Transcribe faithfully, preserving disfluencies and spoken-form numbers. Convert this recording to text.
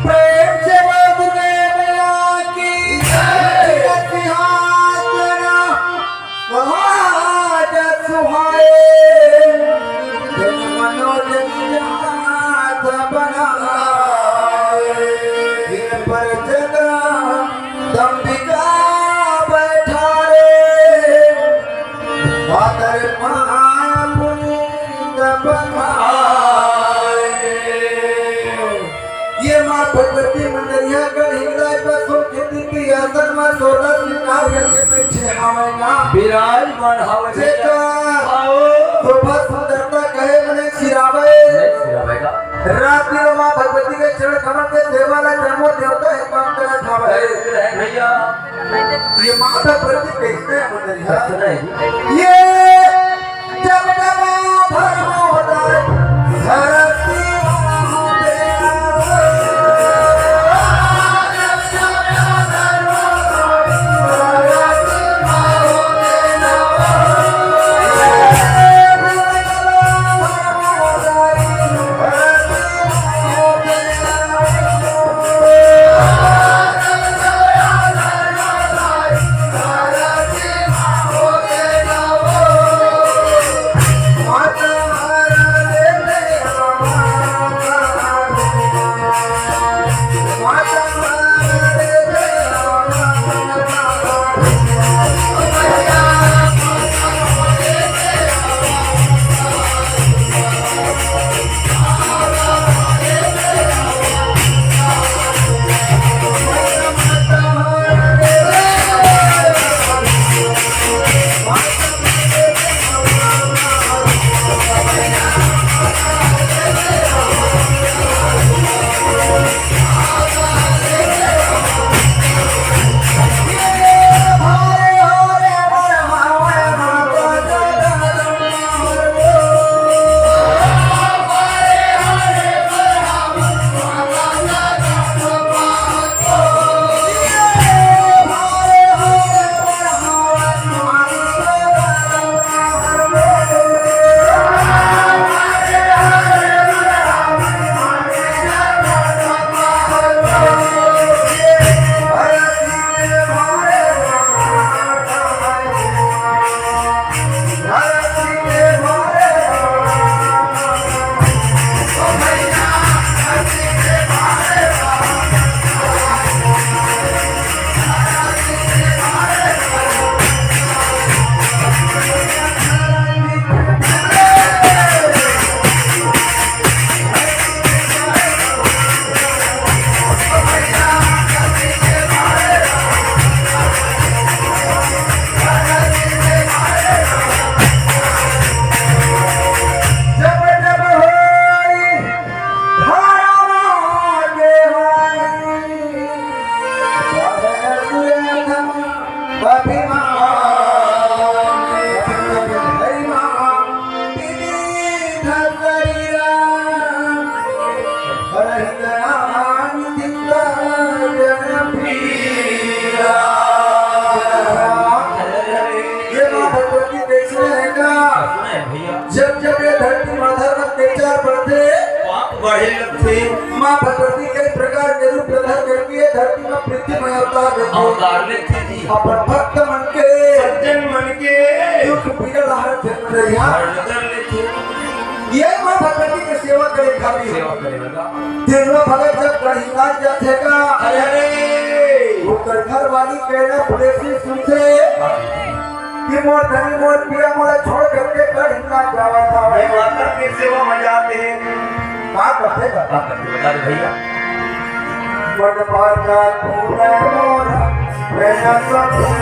प्रेम से बोल दुर्गा मैया की जय। सिंहासन राज सुहाए, जन मनोरंजन जात बनाए। दिन पर जगदम्बिका बैठारे, पातर पाय पुनीत पखारे। ये माँ भगवती मंडरिया गढ़ हिंगराज पर सोम खेती के आसन में सोलह श्रृंगार करके बैठे हवय ना। विराजमान हवय जेकर आओ। शोभा सुंदरता कहे मने सिरावे। नहीं सिरावे का। रात दिन माँ भगवती के चरण कमल के सेवा ला जम्मो देवता हे काम करत हवय। अरे, रहे भैया। ये माँ भगवती कैसे है मंडरिया? कैसे है? ये जब जब धर्म होता है, धरती माँ होते हैं। जब जब होई धर्म के हानि, बढ़े दुर्गम अभिमान। हरि माँ विविध शरीरा, हरहि ज्ञान चित्त जन पीरा। ये माँ भगवती कैसे रहेगा? सुने भैया। जब जब ये धरती माथा पर अत्याचार बढ़थे, पाप बढ़े लगथे। माँ भगवती कई प्रकार के रूप धारण करके ये धरती में पृथ्वी में अवतार लेथे। अवतार लेथे जी। अपन भक्त मन के, सज्जन मन के दुख पीड़ा हर जन रहिया। हरण कर लेथे। ये माँ भगवती के सेवा करे खातिर सेवा करे वाला। तेनवा भगत जब गढ़ हिंगराज जाथे का, अरे, अरे। ओकर घर वाली कहना प्रेसी सुनथे। कि मोर धनी मोर पिया मोला छोड़ करके कहीं ना जावत हवय। ये माता के सेवा में जाते हैं। का करथे का? का करथे बता दे भैया। बन पाता तू न मोरा, मैं न सब